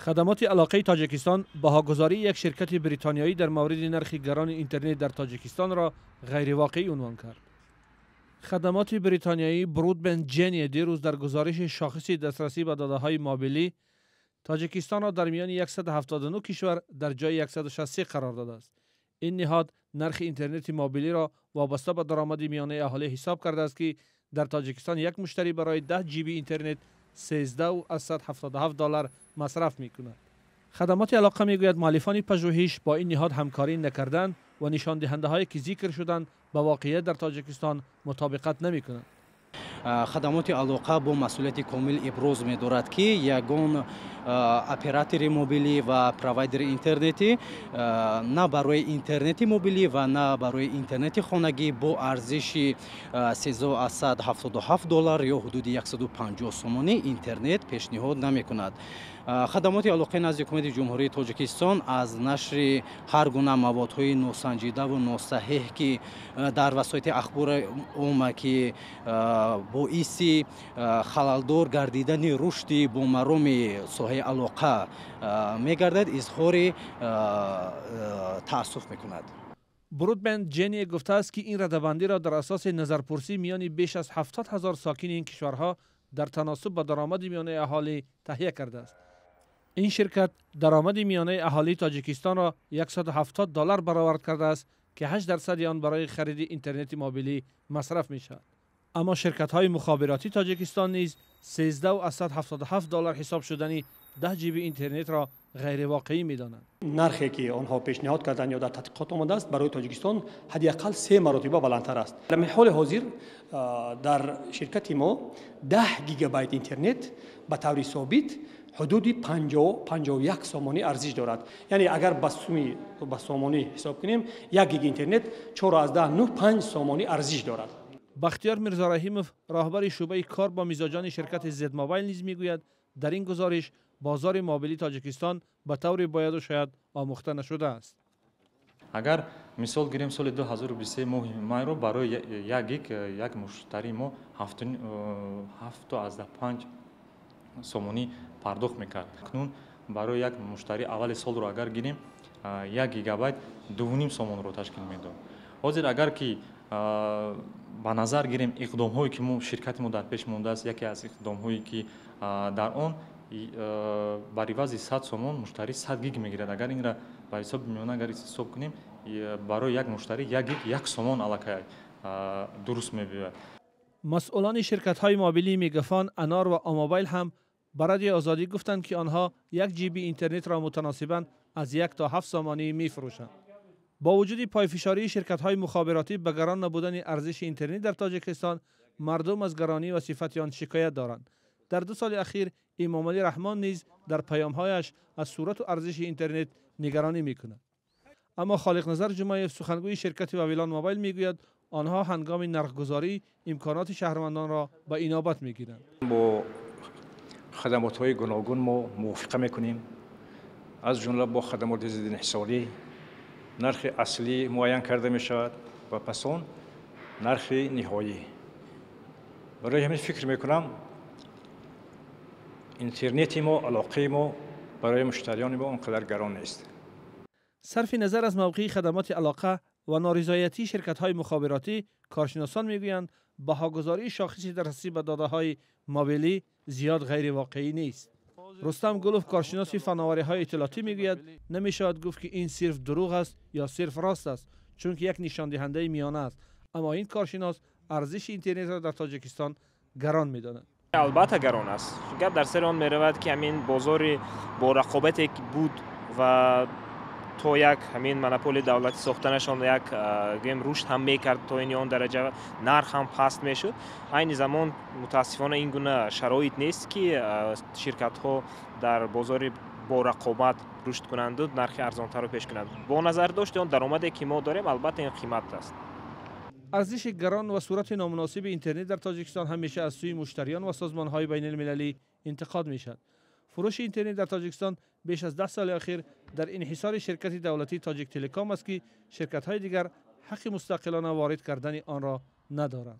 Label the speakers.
Speaker 1: Хадамоти алоқаи Тоҷикистон баҳогузории як ширкати бритониёӣ дар мавриди нархи гарони интернет дар Тоҷикистонро ғайривоқеӣ унвон кард. Хадамоти бритониёӣ Broadband Genie дирӯз дар гузориши шохиси дастрасӣ ба додаҳои мобилӣ Тоҷикистонро дар миёни 179 кишвар дар ҷои 163 қарор додааст. Ин ниҳод нархи интернети мобилиро вобаста ба даромади миёнаи аҳолӣ ҳисоб кардааст, ки дар Тоҷикистон як муштарӣ барои 10 ҷиби интернет 13,77 доллар масраф мекунад. Хадамоти алоқа мегӯяд, муаллифони пажӯҳиш бо ин ниҳод ҳамкорӣ накарданд ва нишондиҳандаҳое ки зикр шуданд, ба воқеият дар Тоҷикистон мутобиқат намекунанд.
Speaker 2: Хадамоти алоқа бо масъулияти комил иброз медорад, ки ягон оператори мобилӣ ва провайдери интернетӣ на барои интернети мобилӣ ва на барои интернети хонагӣ бо арзиши 13,77 доллар ё ҳудуди 150 сомонӣ интернет пешниҳод намекунад. Хадамоти алоқаи назди Ҳукумати Ҷумҳурии Тоҷикистон аз нашри ҳар гуна маводҳои носанҷидаву носаҳеҳ, ки дар васоити ахбори омма, ки боиси халалдор гардидани рушди бомароми соҳаи алоқа мегардад, изҳори таассуф мекунад.
Speaker 1: Broadband Genie гуфтааст, ки ин радабандиро дар асоси назарпурсӣ миёни беш аз 70 000 сокини ин кишварҳо дар таносуб ба даромади миёнаи аҳолӣ таҳия кардааст. Ин ширкат даромади миёнаи аҳолии Тоҷикистонро 170 доллар баровард кардааст, ки 8 дарсади он барои хариди интернети мобилӣ масраф мешавад. Аммо ширкатҳои мухобиротии Тоҷикистон низ 13,77 доллар ҳисоб шудани 10 ҷиби интернетро ғайривоқеӣ медонанд.
Speaker 3: Нархе ки онҳо пешниҳод карданд ё дар тадқиқот омадааст, барои Тоҷикистон ҳадди ақал се маротиба баландтар аст. Дар ҳоли ҳозир дар ширкати мо 10 гигабайт интернет ба таври собит ҳудуди 51 сомонӣ арзиш дорад. Яъне агар ба суми ба сомонӣ ҳисоб кунем, 1 гиг интернет 4,95 сомонӣ арзиш дорад.
Speaker 1: Бахтиёр Мирзораҳимов, роҳбари шӯъбаи кор бо мизоҷони ширкати Зедмобайл, низ мегӯяд, дар ин гузориш бозори мобилии Тоҷикистон ба таври бояду шояд омӯхта нашудааст.
Speaker 4: Агар мисол гирем, соли 2023 моҳи майро барои 1 гиг як муштарии мо 7,5 сомонӣ пардохт мекард. Акнун барои як муштарӣ аввали солро агар гирем, 1 гигабайт 2,5 сомонро ташкил медод. Ҳозир агар ки ба назар гирем иқдомҳое ки мо ширкати мо дар пеш мондааст, яке аз иқдомҳое ки дар он бар ивази 100 сомон муштарӣ 100 гиг мегирад. Агар инра ба ҳисоби миёна агар ҳисоб кунем, барои як муштарӣ 1 гиг 1 сомон аллакай дуруст мебиёяд.
Speaker 1: Масъулони ширкатҳои мобилии Мегафон, Анор ва Омобайл ҳам ба Радиои Озодӣ гуфтанд, ки онҳо 1 ҷиби интернетро мутаносибан аз 1 то 7 сомонӣ мефурӯшанд. Бо вуҷуди пойфишории ширкатҳои мухобиротӣ ба гарон набудани арзиши интернет дар Тоҷикистон, мардум аз гаронӣ ва сифати он шикоят доранд. Дар 2 соли ахир Эмомалӣ Раҳмон низ дар паёмҳояш аз сурату арзиши интернет нигаронӣ мекунад. Аммо Холиқназар Ҷумаев, сухангӯи ширкати Вавилон Мобайл, мегӯяд, онҳо ҳангоми нархгузорӣ имконоти шаҳрвандонро ба инобат мегиранд.
Speaker 5: Бо хадамотҳои гуногун мо мувофиқа мекунем, аз ҷумла бо хадамоти зидди инҳисорӣ. Нархи аслӣ муайян карда мешавад ва пас он нархи ниҳоӣ. Барои ҳамин фикр мекунам, интернети мо, алоқаи мо барои муштариёни мо он қадар гарон нест.
Speaker 1: Сарфи назар аз мавқеи хадамоти алоқа ва норизоятии ширкатҳои мухобиротӣ, коршиносон мегӯянд, баҳогузории шохиси дастрасӣ ба додаҳои мобилӣ зиёд ғайривоқеӣ нест. Рустам Гулов, коршиноси фановариҳои иттилоотӣ, мегӯяд, намешавад гуфт, ки ин сирф дурӯғ аст ё сирф рост аст, чунки як нишондиҳандаи миёна аст. Аммо ин коршинос арзиши интернетро дар Тоҷикистон гарон медонад.
Speaker 6: Албатта, гарон аст. Гап дар сари он меравад, ки ҳамин бозори бо рақобате ки буд ва то як ҳамин монополияи давлатӣ сохтанашон як гӯем рушд ҳам мекард, то ини он дараҷа нарх ҳам паст мешуд. Айни замон, мутаассифона, ин гуна шароит нест, ки ширкатҳо дар бозори бо рақобат рушд кунанду нархи арзонтарро пеш кунанд. Бо назардошти он даромаде, ки мо дорем, албатта, ин қимат аст.
Speaker 1: Арзиши гарон ва сурати номуносиби интернет дар Тоҷикистон ҳамеша аз сӯи муштариён ва созмонҳои байналмилалӣ интиқод мешавад. Фурӯши интернет дар Тоҷикистон беш аз 10 соли охир дар инҳисори ширкати давлатии Тоҷик Телеком аст, ки ширкатҳои дигар ҳаққи мустақилона ворид кардани онро надоранд.